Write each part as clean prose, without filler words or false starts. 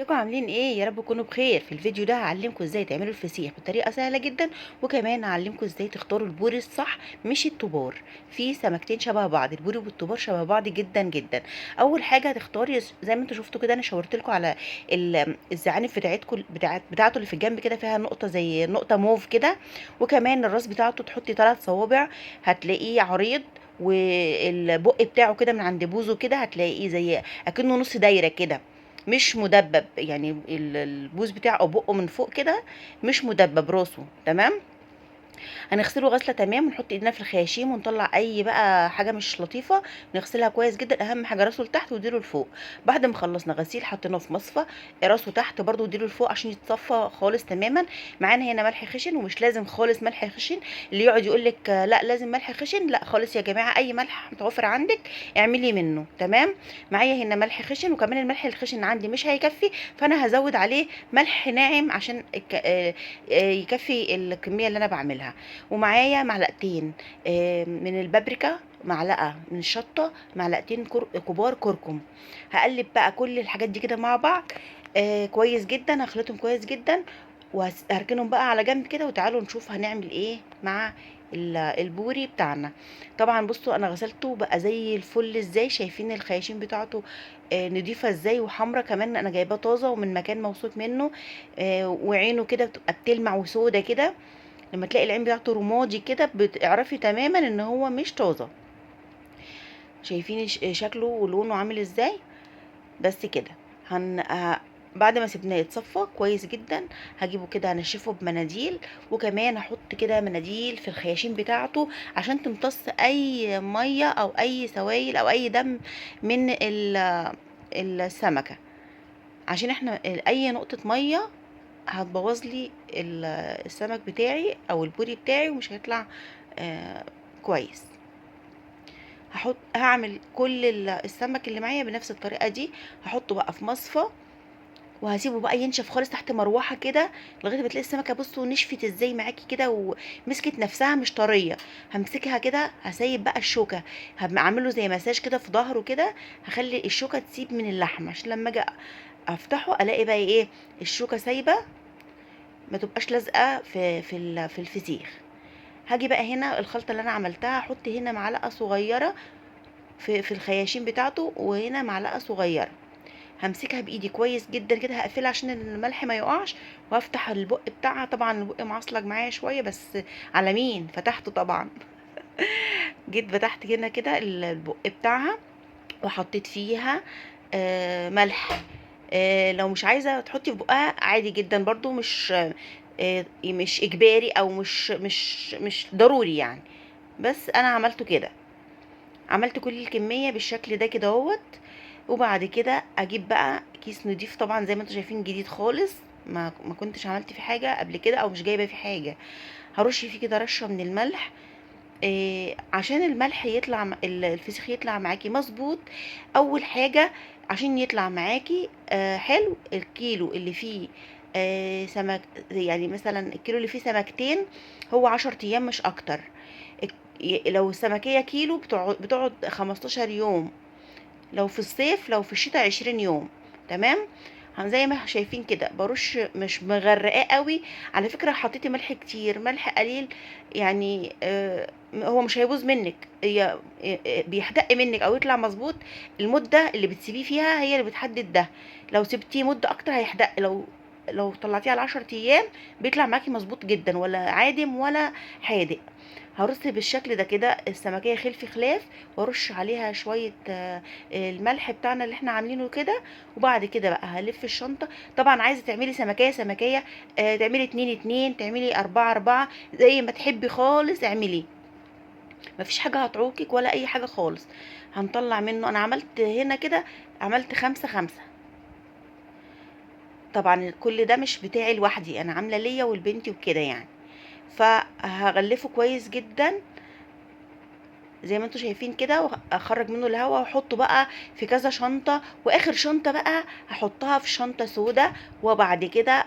ازيكم عاملين ايه؟ يا رب تكونوا بخير. في الفيديو ده هعلمكم ازاي تعملوا الفسيخ بطريقة سهلة جدا، وكمان هعلمكم ازاي تختاروا البوري الصح مش الطوبار. في سمكتين شبه بعض، البوري والطوبار شبه بعض جدا جدا. اول حاجة هتختاري زي ما انتوا شفتوا كده، انا شاورت لكم على الزعانف بتاعتكم بتاعته اللي في الجنب كده، فيها نقطة زي نقطة موف كده، وكمان الراس بتاعته تحطي 3 صوابع هتلاقيه عريض، والبق بتاعه كده من عند بوزه كده هتلاقيه زي اكنه نص دايرة كده، مش مدبب، يعني البوز بتاعه او بقه من فوق كده مش مدبب راسه. تمام، هنغسله غسله تمام، ونحط ايدينا في الخياشيم ونطلع اي بقى حاجة مش لطيفة، نغسلها كويس جدا. اهم حاجة راسه لتحت وديله لفوق. بعد ما خلصنا غسيل حطيناه في مصفى، راسه تحت برده وديله لفوق عشان يتصفى خالص تماما. معانا هنا ملح خشن، ومش لازم خالص ملح خشن، اللي يقعد يقول لك لا لازم ملح خشن، لا خالص يا جماعة، اي ملح متوفر عندك اعملي منه. تمام، معايا هنا ملح خشن، وكمان الملح الخشن عندي مش هيكفي، فانا هزود عليه ملح ناعم عشان يكفي الكمية اللي انا بعملها. ومعايا معلقتين من البابريكا، معلقه من الشطه، معلقتين كبار كركم. هقلب بقى كل الحاجات دي كده مع بعض كويس جدا، هخلطهم كويس جدا وهركنهم بقى على جنب كده. وتعالوا نشوف هنعمل ايه مع البوري بتاعنا. طبعا بصوا انا غسلته بقى زي الفل ازاي، شايفين الخياشيم بتاعته نضيفه ازاي وحمرة كمان، انا جايباه طازة ومن مكان موثوق منه، وعينه كده بتبقى بتلمع وسوده كده، لما تلاقي العين بتاعته رمادي كده بتعرفي تماما ان هو مش طازة. شايفين شكله ولونه عامل ازاي؟ بس كده. بعد ما سيبناه يتصفى كويس جدا هجيبه كده هنشفه بمناديل، وكمان هحط كده مناديل في الخياشيم بتاعته عشان تمتص اي مية او اي سوائل او اي دم من السمكة، عشان احنا اي نقطة مية هتبوظ لي السمك بتاعي او البوري بتاعي ومش هيطلع كويس. هعمل كل السمك اللي معايا بنفس الطريقة دي، هحطه بقى في مصفى وهسيبه بقى ينشف خالص تحت مروحة كده لغاية ما تلاقي السمكة بصوا نشفت ازاي معاكي كده ومسكت نفسها مش طرية. همسكها كده، هسيب بقى الشوكة، هعمله زي مساج كده في ظهره كده، هخلي الشوكة تسيب من اللحمة عشان لما اجي افتحه الاقي بقى ايه الشوكة سايبه، ما تبقاش لازقه في الفسيخ. هاجي بقى هنا الخلطة اللي انا عملتها، هحط هنا معلقه صغيرة في الخياشيم بتاعته، وهنا معلقه صغيرة همسكها بايدي كويس جدا كده، هقفلها عشان الملح ما يقعش، وهفتح البق بتاعها. طبعا البق معصلج معايا شوية بس على مين فتحته طبعا. جيت فتحت هنا كده البق بتاعها وحطيت فيها ملح. لو مش عايزه تحطي في بقها عادي جدا برضو، مش اجباري او مش ضروري يعني، بس انا عملته كده، عملت كل الكمية بالشكل ده كده اهوت. وبعد كده اجيب بقى كيس نضيف، طبعا زي ما انتم شايفين جديد خالص، ما كنتش عملت فيه حاجة قبل كده او مش جايبه فيه حاجة. هرش فيه كده رشه من الملح، عشان الملح يطلع الفسيخ يطلع معاكي مظبوط. اول حاجة عشان يطلع معاكي حلو، الكيلو اللي فيه سمك، يعني مثلا الكيلو اللي فيه سمكتين هو 10 ايام مش اكتر. لو السمكيه كيلو بتقعد 15 يوم، لو في الصيف، لو في الشتاء 20 يوم. تمام، زي ما شايفين كده برش، مش مغرقاه قوي على فكرة، حطيتي ملح كتير ملح قليل يعني، هو مش هيبوظ منك، بيحدق منك او يطلع مظبوط. المدة اللي بتسيبيه فيها هي اللي بتحدد ده، لو سبتيه مده اكتر هيحدق، لو طلعتيه على 10 ايام بيطلع معاكي مظبوط جدا، ولا عادم ولا حادق. هرص بالشكل ده كده السمكيه خلف خلاف، وارش عليها شوية الملح بتاعنا اللي احنا عاملينه كده. وبعد كده بقى هلف الشنطة. طبعا عايزه تعملي سمكيه سمكيه، تعملي 2 2، تعملي 4 4، زي ما تحبي خالص اعملي، مفيش حاجة هتعوقك ولا اي حاجة خالص. هنطلع منه، انا عملت هنا كده، عملت 5 5. طبعا كل ده مش بتاعي لوحدي، انا عامله ليا ولبنتي وكده يعني. فهغلفه كويس جدا زي ما انتم شايفين كده، واخرج منه الهواء واحطه بقى في كذا شنطه. واخر شنطه بقى هحطها في شنطه سودا، وبعد كده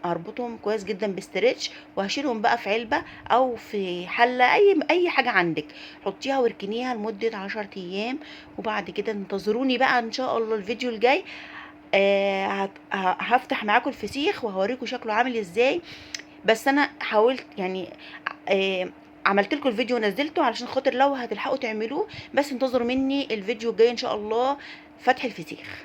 اربطهم كويس جدا باسترتش، وهشيلهم بقى في علبة او في حله، اي حاجة عندك حطيها واركنيها لمدة 10 ايام. وبعد كده انتظروني بقى ان شاء الله الفيديو الجاي. هفتح معاكم الفسيخ وهوريكم شكله عامل ازاي. بس انا حاولت يعني عملت لكم الفيديو ونزلته علشان خاطر لو هتلحقوا تعملوه، بس انتظروا مني الفيديو الجاي ان شاء الله فتح الفسيخ.